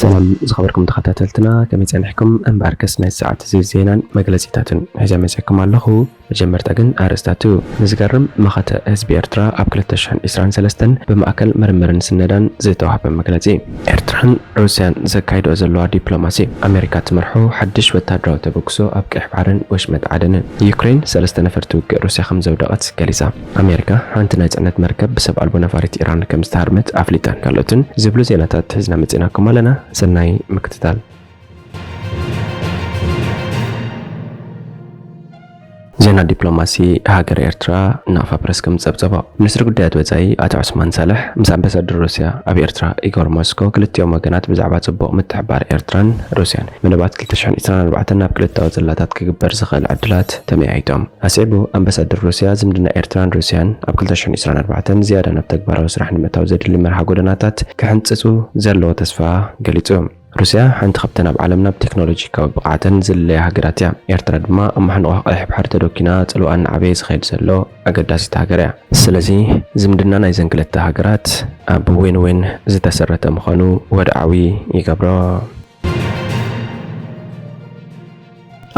ሰላም ዝኸበርኩም ተኸታተልትና፣ ከመይ ጸኒሕኩም? እምበኣርከስ ናይ ሰዓት እዚ ዜናን መግለጺታትን ሒዘ መጺኣኩም ኣለኹ። መጀመርታ ግን ኣርእስታቱ። ንዝገርም መኸተ ህዝቢ ኤርትራ ኣብ ክልተ ሽሕን ዕስራን ሰለስተን ብማእከል ምርምርን ስነዳን ዝተዋህበ መግለጺ። ኤርትራን ሩስያን ዘካይድኦ ዘለዋ ዲፕሎማሲ። ኣሜሪካ ትመርሖ ሓድሽ ወታደራዊ ተበግሶ ኣብ ቀይሕ ባሕርን ወሽመጥ ዓደንን። ዩክሬን ሰለስተ ነፈርቲ ውግእ ሩስያ ከም ዘውደቐት ገሊጻ። ኣሜሪካ ሓንቲ ናይ ጽዕነት መርከብ ብሰብ ኣልቦ ነፋሪት ኢራን ከም ዝተሃርመት ኣፍሊጣን። ካልኦትን ዝብሉ ዜናታት ሒዝና መጺናኩም ኣለና። ሰናይ ምክትታል። ዜና ዲፕሎማሲ። ሃገር ኤርትራ ናቕፋ ፕረስ ከም ዝጸብጸቦ፣ ሚኒስትሪ ጉዳያት ወጻኢ ኣቶ ዑስማን ሳልሕ ምስ ኣምባሳደር ሩስያ ኣብ ኤርትራ ኢጎር ሞስኮ ክልቲኦም ወገናት ብዛዕባ ጽቡቕ ምትሕባር ኤርትራን ሩስያን መደባት ክልተ ሽሕን ዕስራን ኣርባዕተን ናብ ክልተኣዊ ጽላታት ክግበር ዝኽእል ዕድላት ተመያይጦም። ኣስዒቡ ኣምባሳደር ሩስያ ዝምድና ኤርትራን ሩስያን ኣብ ክልተ ሽሕን ዕስራን ኣርባዕተን ዝያዳ ናብ ተግባራዊ ስራሕ ንምእታው ዘድሊ መርሃ ጎደናታት ክሕንጽጹ ዘለዎ ተስፋ ገሊጹ። ሩስያ ሓንቲ ካብተን ኣብ ዓለምና ብቴክኖሎጂካዊ ብቕዓተን ዝለያ ሃገራት እያ። ኤርትራ ድማ ኣብ ማሕንቖ ቀይሕ ባሕሪ ተደኪና ጽልዋኣ እናዓበየ ዝኸይድ ዘሎ ኣገዳሲት ሃገር እያ። ስለዚ ዝምድና ናይዘን ክልተ ሃገራት ኣብ ዊን ዊን ዝተሰረተ ምዃኑ ወድዓዊ ይገብሮ።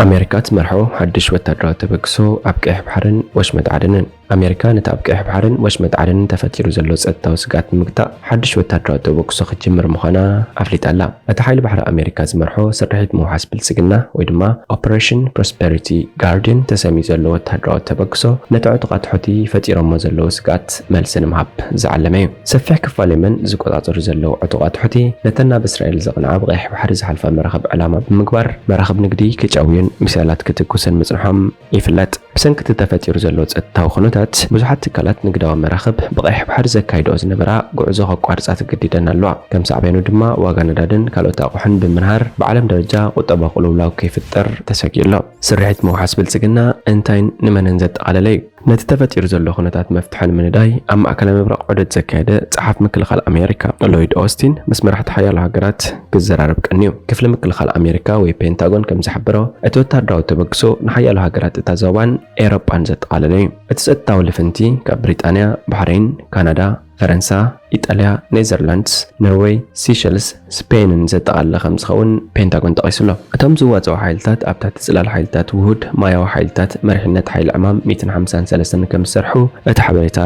ኣሜሪካ ትመርሖ ሓድሽ ወታደራዊ ተበግሶ ኣብ ቀይሕ ባሕርን ወሽመጥ ዓደንን። ኣሜሪካ ነቲ ኣብ ቀይሕ ባሕርን ወሽመጥ ዓደንን ተፈጢሩ ዘሎ ጸጥታዊ ስግኣት ንምግታእ ሓድሽ ወታደራዊ ተበግሶ ክትጅምር ምዃና ኣፍሊጣ ኣላ። እቲ ሓይሊ ባሕሪ ኣሜሪካ ዝመርሖ ስርሒት ምውሓስ ብልጽግና ወይ ድማ ኦፐሬሽን ፕሮስፐሪቲ ጋርዲን ተሰምዩ ዘሎ ወታደራዊ ተበግሶ ነቲ ዕጡቓት ሑቲ ፈጢሮሞ ዘለዉ ስግኣት መልሲ ንምሃብ ዝዓለመ እዩ። ሰፊሕ ክፋል የመን ዝቆጻጸሩ ዘለዉ ዕጡቓት ሑቲ ነተን ናብ እስራኤል ዘቕንዓ ብቐይሕ ባሕሪ ዝሓልፋ መራኽብ ዕላማ ብምግባር መራኽብ ንግዲ ክጨውዩን ሚሳይላት ክትኩስን ምጽንሖም ይፍለጥ። ብሰንኪ እቲ ተፈጢሩ ዘሎ ጸጥታዊ ኩነታት፣ ብዙሓት ትካላት ንግዳዊ መራኽብ ብቐይሕ ባሕሪ ዘካይድኦ ዝነበራ ጉዕዞ ከቋርጻ ተገዲደን ኣለዋ። ከም ሳዕቤኑ ድማ ዋጋ ነዳድን ካልኦት ኣቑሑን ብምንሃር፣ ብዓለም ደረጃ ቁጠባ ቅልውላው ከይፍጠር ተሰጊኡ ኣሎ። ስርሒት ምውሓስ ብልጽግና እንታይን ንመንን ዘጠቓለለ እዩ? ነቲ ተፈጢሩ ዘሎ ኩነታት መፍትሒ ንምንዳይ፣ ኣብ ማእከላይ ምብራቕ ዑደት ዘካየደ ጸሓፊ ምክልኻል ኣሜሪካ ሎይድ ኦስቲን ምስ መራሕቲ ሓያሎ ሃገራት ክዘራረብ ቀንዩ። ክፍሊ ምክልኻል ኣሜሪካ ወይ ፔንታጎን ከም ዝሓበሮ፣ እቲ ወታደራዊ ተበግሶ ንሓያሎ ሃገራት እታ ዞባን ኤውሮጳን ዘጠቓለለ እዩ። እቲ ጸጥታዊ ልፍንቲ ካብ ብሪጣንያ፣ ባሕሬን፣ ካናዳ፣ ፈረንሳ፣ ኢጣልያ፣ ኔዘርላንድስ፣ ኖርወይ፣ ሲሸልስ፣ ስፔንን ዘጠቓለለ ከም ዝኸውን ፔንታጎን ጠቒሱ ኣሎ። እቶም ዝዋጸኡ ሓይልታት ኣብ ትሕቲ ጽላል ሓይልታት ውሁድ ማያዊ ሓይልታት መሪሕነት ሓይሊ ዕማም ሚእትን ሓምሳን ሰለስተን ከም ዝሰርሑ እቲ ሓበሬታ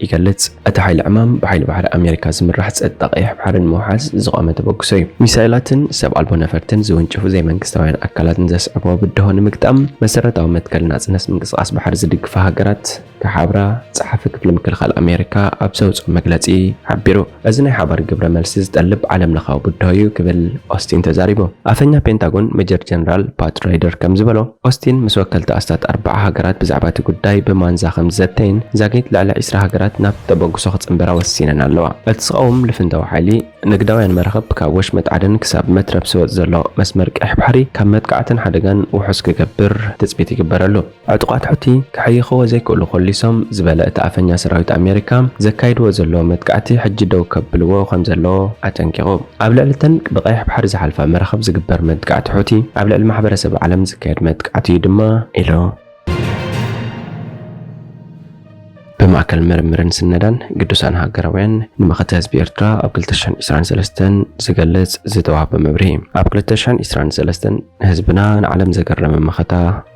ይገልጽ። እቲ ሓይሊ ዕማም ብሓይሊ ባሕሪ ኣሜሪካ ዝምራሕ ጸጥታ ቀይሕ ባሕሪ ንምውሓስ ዝቖመ ተበግሶ እዩ። ሚሳይላትን ሰብ ኣልቦ ነፈርትን ዝውንጭፉ ዘይመንግስታውያን ኣካላትን ዘስዕቦ ብድሆ ንምግጣም መሰረታዊ መትከል ናጽነት ምንቅስቓስ ባሕሪ ዝድግፋ ሃገራት ክሓብራ ጸሓፊ ክፍሊ ምክልኻል ኣሜሪካ ኣብ ዘውጽኦ መግለጺ ሓቢሩ። እዚ ናይ ሓባር ግብረ መልሲ ዝጠልብ ዓለም ለኻዊ ብድሆ እዩ ክብል ኦስቲን ተዛሪቡ። ኣፈኛ ፔንታጎን ሜጀር ጀነራል ፓት ራይደር ከም ዝበሎ፣ ኦስቲን ምስ ወከልቲ ኣስታት ኣርብዓ ሃገራት ብዛዕባ እቲ ጉዳይ ብማንዛ ከም ዝዘተየን ዛጊት ልዕሊ ዕስራ ሃገራት ናብ ተበግሶ ክጽንበራ ወሲነን ኣለዋ። እቲ ዝቐውም ልፍንታዊ ሓይሊ ንግዳውያን መራኽብ ካብ ወሽመጥ ዓደን ክሳብ መትረብ ስወጥ ዘሎ መስመር ቀይሕ ባሕሪ ካብ መጥቃዕትን ሓደጋን ውሑስ ክገብር ትጽቢት ይግበረሉ። ዕጡቓት ሑቲ ክሕይኽዎ ዘይክእሉ ኮሊሶም ዝበለ እቲ ኣፈኛ ሰራዊት ኣሜሪካ፣ ዘካይድዎ ዘለዉ መጥቃዕቲ ሕጂ ደው ከብልዎ ከም ዘለዎ ኣጠንቂቑ። ኣብ ልዕሊ እተን ብቐይሕ ባሕሪ ዝሓልፋ መራኽብ ዝግበር መጥቃዕቲ ሑቲ ኣብ ልዕሊ ማሕበረሰብ ዓለም ዝካየድ መጥቃዕቲ እዩ ድማ ኢሉ። ብማእከል ምርምርን ስነዳን ግዱሳን ሃገራውያን ንመኸተ ህዝቢ ኤርትራ ኣብ ክልተ ሽሕን ዕስራን ሰለስተን ዝገልጽ ዝተዋህበ መብርሂ። ኣብ ክልተ ሽሕን ዕስራን ሰለስተን ህዝብና ንዓለም ዘገረመ መኸታ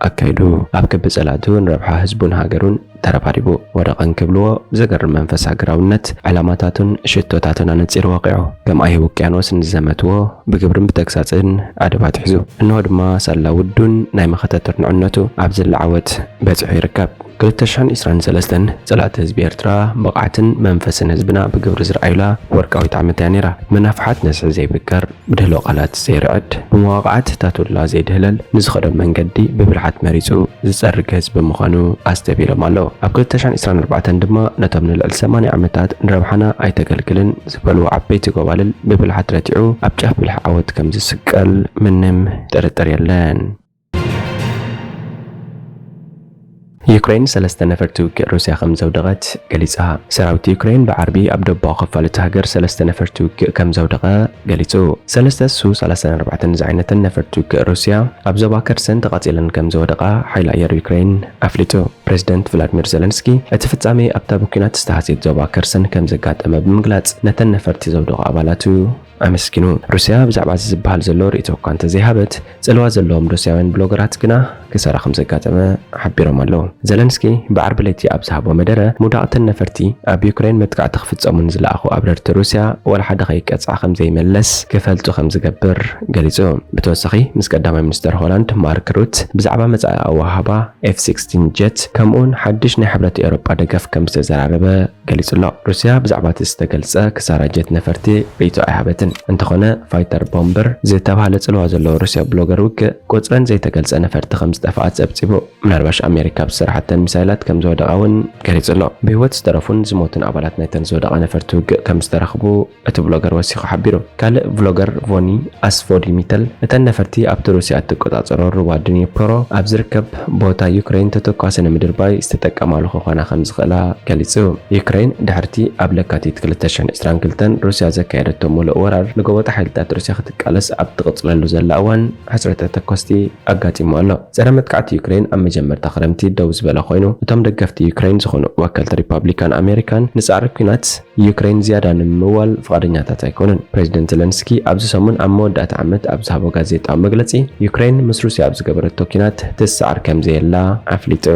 ኣካይዱ። ኣብ ክቢ ጸላእቱ ንረብሓ ህዝቡን ሃገሩን ተረባሪቡ። ወደቐ እንክብልዎ ብዘገርም መንፈስ ሃገራውነት ዕላማታቱን ሽቶታቱን ኣነጺሩ ወቒዑ። ከም ኣየ ውቅያኖስ ንዝዘመትዎ ብግብርን ብተግሳጽን ኣደብ ኣትሒዙ። እንሆ ድማ ሳላ ውዱን ናይ መኸተ ትርንዕነቱ ኣብ ዝላ ዓወት በጺሑ ይርከብ። ክልተ ሽሕን ዕስራን ሰለስተን ጸላእቲ ህዝቢ ኤርትራ ብቕዓትን መንፈስን ህዝብና ብግብሪ ዝረኣዩላ ወርቃዊት ዓመት እያ ነይራ። መናፍሓት ነስሒ ዘይብገር፣ ብድህሎ ቃላት ዘይርዕድ፣ ብመዋቕዓት ታቱላ ዘይድህለል፣ ንዝኸዶ መንገዲ ብብልሓት መሪጹ ዝጸርግ ህዝቢ ምዃኑ ኣስተብሂሎም ኣለዉ። ኣብ ክልተ ሽሕን ዕስራን ኣርባዕተን ድማ ነቶም ንልዕሊ ሰማንያ ዓመታት ንረብሓና ኣይተገልግልን ዝበልዎ ዓበይቲ ጎባልል ብብልሓት ረቲዑ ኣብ ጫፍ ብልሒ ዓወት ከም ዝስቀል ምንም ጥርጥር የለን። ዩክሬን ሰለስተ ነፈርቲ ውግእ ሩስያ ከም ዘውደቐት ገሊጻ። ሰራዊት ዩክሬን ብዓርቢ ኣብ ደቡባዊ ክፋል እታ ሃገር ሰለስተ ነፈርቲ ውግእ ከም ዘውደቐ ገሊጹ። ሰለስተ ሱ ሰላሳን ኣርባዕተን ዝዓይነተን ነፈርቲ ውግእ ሩስያ ኣብ ዞባ ከርሰን ተቓጺለን ከም ዝወደቓ ሓይሊ ኣየር ዩክሬን ኣፍሊጡ። ፕሬዚደንት ቭላድሚር ዘለንስኪ እቲ ፍጻሜ ኣብታ ብኲናት ዝተሃስየት ዞባ ከርሰን ከም ዘጋጠመ ብምግላጽ፣ ነተን ነፈርቲ ዘውደቑ ኣባላቱ ኣመስጊኑ። ሩስያ ብዛዕባ እዚ ዝበሃል ዘሎ ርእይቶ እኳ እንተዘይሃበት፣ ጽልዋ ዘለዎም ሩስያውያን ብሎገራት ግና ክሳራ ከም ዘጋጠመ ሓቢሮም ኣለዉ። ዘለንስኪ ብዓርቢ ለይቲ ኣብ ዝሃቦ መደረ፣ ምውዳቕተን ነፈርቲ ኣብ ዩክሬን መጥቃዕቲ ክፍጸሙ ንዝለኣኹ ኣብረርቲ ሩስያ ዋላ ሓደ ከይቀጽዓ ከም ዘይመለስ ክፈልጡ ከም ዝገብር ገሊጹ። ብተወሳኺ፣ ምስ ቀዳማይ ሚኒስተር ሆላንድ ማርክ ሩት ብዛዕባ መጻኢ ኣወሃህባ ኤፍ ሲክስቲን ጀት፣ ከምኡውን ሓድሽ ናይ ሕብረት ኤውሮጳ ደገፍ ከም ዝተዘራረበ ገሊጹ ኣሎ። ሩስያ ብዛዕባ እቲ ዝተገልጸ ክሳራ ጀት ነፈርቲ ርእይቶ ኣይሃበትን። እንተኾነ፣ ፋይተር ቦምበር ዝተባህለ ጽልዋ ዘለዎ ሩስያ ብሎገር ውግእ፣ ቁጽረን ዘይተገልጸ ነፈርቲ ከም ዝጠፍኣ ጸብጺቡ። ምናልባሽ ኣሜሪካ ኣብ ዝሰራሓተን ሚሳይላት ከም ዝወደቓ እውን ገሊጹ ኣሎ። ብህይወት ዝተረፉን ዝሞቱን ኣባላት ናይተን ዝወደቓ ነፈርቲ ውግእ ከም ዝተረኽቡ እቲ ብሎገር ወሲኹ ሓቢሩ። ካልእ ብሎገር ቮኒ ኣስፎዲ ሚተል፣ እተን ነፈርቲ ኣብቲ ሩስያ እትቆጻጸሮ ሩባ ድኒፕሮ ኣብ ዝርከብ ቦታ ዩክሬን ተተኳሲ ንምድርባይ ዝተጠቀማሉ ክኾና ከም ዝኽእላ ገሊጹ። ዩክሬን ድሕርቲ ኣብ ለካቲት ክልተ ሽሕን ዕስራን ክልተን ሩስያ ዘካየደቶ ምሉእ ወራር፣ ንጎቦጣ ሓይልታት ሩስያ ክትቃለስ ኣብ ትቕጽለሉ ዘላ እዋን፣ ሕጽረት ተተኮስቲ ኣጋጢሙ ኣሎ። ጸረ መጥቃዕቲ ዩክሬን ኣብ መጀመርታ ክረምቲ ደው ዝበለ ኮይኑ፣ እቶም ደገፍቲ ዩክሬን ዝኾኑ ወከልቲ ሪፓብሊካን ኣሜሪካን ንጻዕሪ ኲናት ዩክሬን ዝያዳ ንምምዋል ፍቓደኛታት ኣይኮኑን። ፕሬዚደንት ዘለንስኪ ኣብዚ ሰሙን ኣብ መወዳእታ ዓመት ኣብ ዝሃቦ ጋዜጣዊ መግለጺ፣ ዩክሬን ምስ ሩስያ ኣብ ዝገበረቶ ኲናት ትሰዓር ከም ዘየላ ኣፍሊጡ።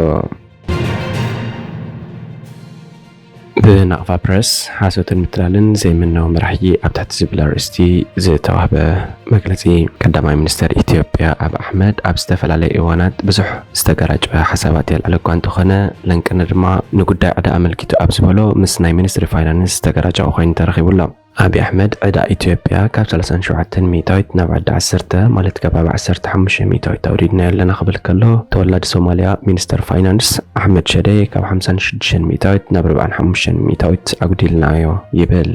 ብናቕፋ ፕረስ፣ ሓሶትን ምትላልን ዘይምነው መራሒ ኣብ ትሕቲ ዝብል ኣርእስቲ ዝተዋህበ መግለጺ። ቀዳማይ ሚኒስተር ኢትዮጵያ ኣብ ኣሕመድ ኣብ ዝተፈላለዩ እዋናት ብዙሕ ዝተገራጨወ ሓሳባት የልዕል እኳ እንተኾነ፣ ለንቅነ ድማ ንጉዳይ ዕዳ ኣመልኪቱ ኣብ ዝበሎ ምስ ናይ ሚኒስትሪ ፋይናንስ ዝተገራጨወ ኮይኑ ተረኺቡ ኣሎ። ኣብይ ኣሕመድ ዕዳ ኢትዮጵያ ካብ ሰላሳን ሸውዓተን ሚእታዊት ናብ ዕዳ ዓሰርተ፣ ማለት ከባቢ ዓሰርተ ሓሙሽተ ሚእታዊት ኣውሪድናዮ ኣለና ክብል ከሎ፣ ተወላዲ ሶማልያ ሚኒስተር ፋይናንስ ኣሕመድ ሸዴ ካብ ሓምሳን ሽዱሽተን ሚእታዊት ናብ ኣርባዓን ሓሙሽተን ሚእታዊት ኣጉዲልናዮ ይብል።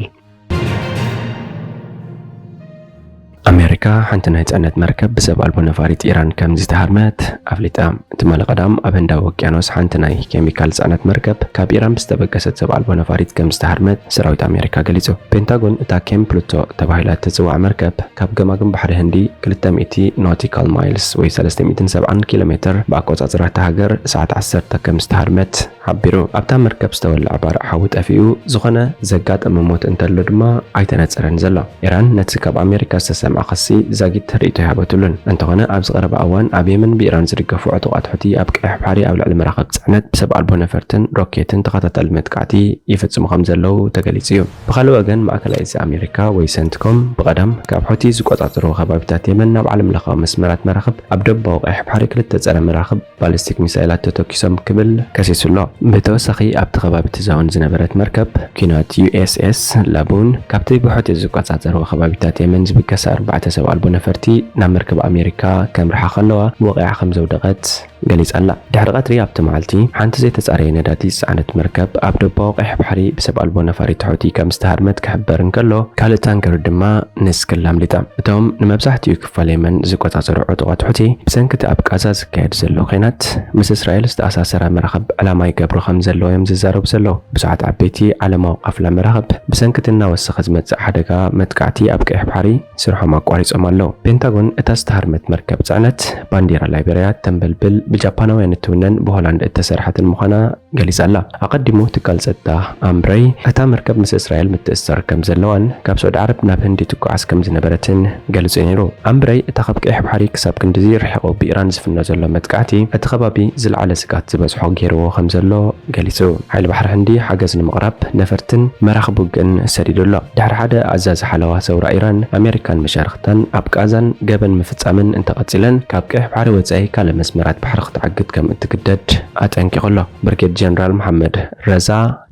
ኣሜሪካ ሓንቲ ናይ ጽዕነት መርከብ ብሰብ ኣልቦ ነፋሪት ኢራን ከም ዝተሃርመት ኣፍሊጣ። ትማሊ ቀዳም ኣብ ህንዳዊ ውቅያኖስ ሓንቲ ናይ ኬሚካል ጽዕነት መርከብ ካብ ኢራን ብዝተበገሰት ሰብ ኣልቦ ነፋሪት ከም ዝተሃርመት ሰራዊት ኣሜሪካ ገሊጹ። ፔንታጎን እታ ኬም ፕሉቶ ተባሂላ እትጽዋዕ መርከብ ካብ ገማግም ባሕሪ ህንዲ ክልተ ሚእቲ ኖቲካል ማይልስ ወይ ሰለስተ ሚእትን ሰብዓን ኪሎ ሜትር ብኣቆጻጽራ እታ ሃገር ሰዓት ዓሰርተ ከም ዝተሃርመት ሓቢሩ። ኣብታ መርከብ ዝተወልዐ ባርዕ ሓዊ ጠፊኡ፣ ዝኾነ ዘጋጠመ ሞት እንተሎ ድማ ኣይተነጸረን ዘሎ። ኢራን ነቲ ካብ ኣሜሪካ ዝተሰምዐ ክሲ ዛጊት ርእይቶ ኣይሃበትሉን። እንተኾነ፣ ኣብዚ ቀረባ እዋን ኣብ የመን ብኢራን ዝድገፉ ዕጡቓት ሑቲ ኣብ ቀይሕ ባሕሪ ኣብ ልዕሊ መራኽብ ጽዕነት ብሰብ ኣልቦ ነፈርትን ሮኬትን ተኸታታሊ መጥቃዕቲ ይፍጽሙ ከም ዘለዉ ተገሊጹ እዩ። ብኻልእ ወገን፣ ማእከላይ እዚ ኣሜሪካ ወይ ሰንትኮም ብቐዳም ካብ ሑቲ ዝቆጻጸርዎ ከባቢታት የመን ናብ ዓለምለኻዊ መስመራት መራኽብ ኣብ ደቡባዊ ቀይሕ ባሕሪ ክልተ ጸረ መራኽብ ባሊስቲክ ሚሳይላት ተተኪሶም ክብል ከሲሱ ኣሎ። ብተወሳኺ ኣብቲ ከባቢ ትዛወን ዝነበረት መርከብ ኲናት ዩ ኤስ ኤስ ላቡን ካብቲ ብሑቲ ዝቆጻጸርዎ ከባቢታት የመን ዝብገሳ ኣርባዕተ ሰብ ኣልቦ ነፈርቲ ናብ መርከብ ኣሜሪካ ከምርሓ ከለዋ ወቒዓ ከም ዘውደቐት ገሊጻ ኣላ። ድሕሪ ቀትሪ ኣብቲ መዓልቲ ሓንቲ ዘይተጻረየ ነዳዲ ዝጸዓነት መርከብ ኣብ ደቡባዊ ቀይሕ ባሕሪ ብሰብ ኣልቦ ነፋሪት ሑቲ ከም ዝተሃርመት ክሕበር እንከሎ፣ ካልእ ታንከር ድማ ንስክላ ኣምሊጣ። እቶም ንመብዛሕትኡ ክፋል የመን ዝቆጻጸሩ ዕጡቓት ሑቲ፣ ብሰንኪ እቲ ኣብ ቃዛ ዝካየድ ዘሎ ኲናት ምስ እስራኤል ዝተኣሳሰረ መራኽብ ዕላማ ይገብሩ ከም ዘለዉ እዮም ዝዛረቡ ዘለዉ። ብዙሓት ዓበይቲ ዓለማዊ ቃፍላ መራኽብ ብሰንኪ እቲ እናወሰኸ ዝመጽእ ሓደጋ መጥቃዕቲ ኣብ ቀይሕ ባሕሪ ስርሖም ኣቋሪጾም ኣለዉ። ፔንታጎን እታ ዝተሃርመት መርከብ ጽዕነት ባንዲራ ላይቤርያ እተንበልብል፣ ብጃፓናውያን እትውነን ብሆላንድ እተሰርሐትን ምዃና ገሊጻ ኣላ። ኣቐዲሙ ትካል ጸጥታ ኣምብረይ፣ እታ መርከብ ምስ እስራኤል ምትእስሳር ከም ዘለዋን ካብ ስዑዲ ዓረብ ናብ ህንዲ ትጓዓዝ ከም ዝነበረትን ገሊጹ ነይሩ። ኣምብረይ፣ እታ ካብ ቀይሕ ባሕሪ ክሳብ ክንድዚ ርሒቑ ብኢራን ዝፍኖ ዘሎ መጥቃዕቲ፣ እቲ ከባቢ ዝለዓለ ስግኣት ዝበዝሖ ገይርዎ ከም ዘሎ ገሊጹ። ሓይሊ ባሕሪ ህንዲ ሓገዝ ንምቕራብ ነፈርትን መራኽብ ውግእን ሰዲዱ ኣሎ። ድሕሪ ሓደ ኣዛዚ ሓለዋ ሰውራ ኢራን፣ ኣሜሪካን መሻርኽታን ኣብ ቃዛን ገበን ምፍጻምን እንተቐጺለን፣ ካብ ቀይሕ ባሕሪ ወጻኢ ካልእ መስመራት ባሕሪ ክትዓግት ከም እትግደድ ኣጠንቂቑ ኣሎ። ብርጌድ ጀነራል መሓመድ ረዛ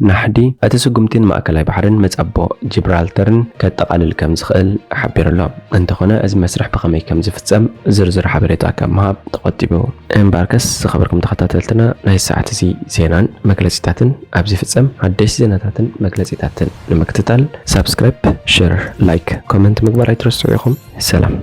ናሕዲ፣ እቲ ስጉምቲ ንማእከላይ ባሕርን መጻብቦ ጂብራልተርን ከጠቓልል ከም ዝኽእል ሓቢሩ ኣሎ። እንተኾነ፣ እዚ መስርሕ ብኸመይ ከም ዝፍጸም ዝርዝር ሓበሬታ ካብ ምሃብ ተቖጢቡ። እምበኣርከስ፣ ዝኸበርኩም ተኸታተልትና፣ ናይ ሰዓት እዚ ዜናን መግለጺታትን ኣብዚ ይፍጸም። ሓደሽቲ ዜናታትን መግለጺታትን ንምክትታል፣ ሳብስክራይብ፣ ሸር፣ ላይክ፣ ኮመንት ምግባር ኣይትረስዑ ኢኹም። ሰላም።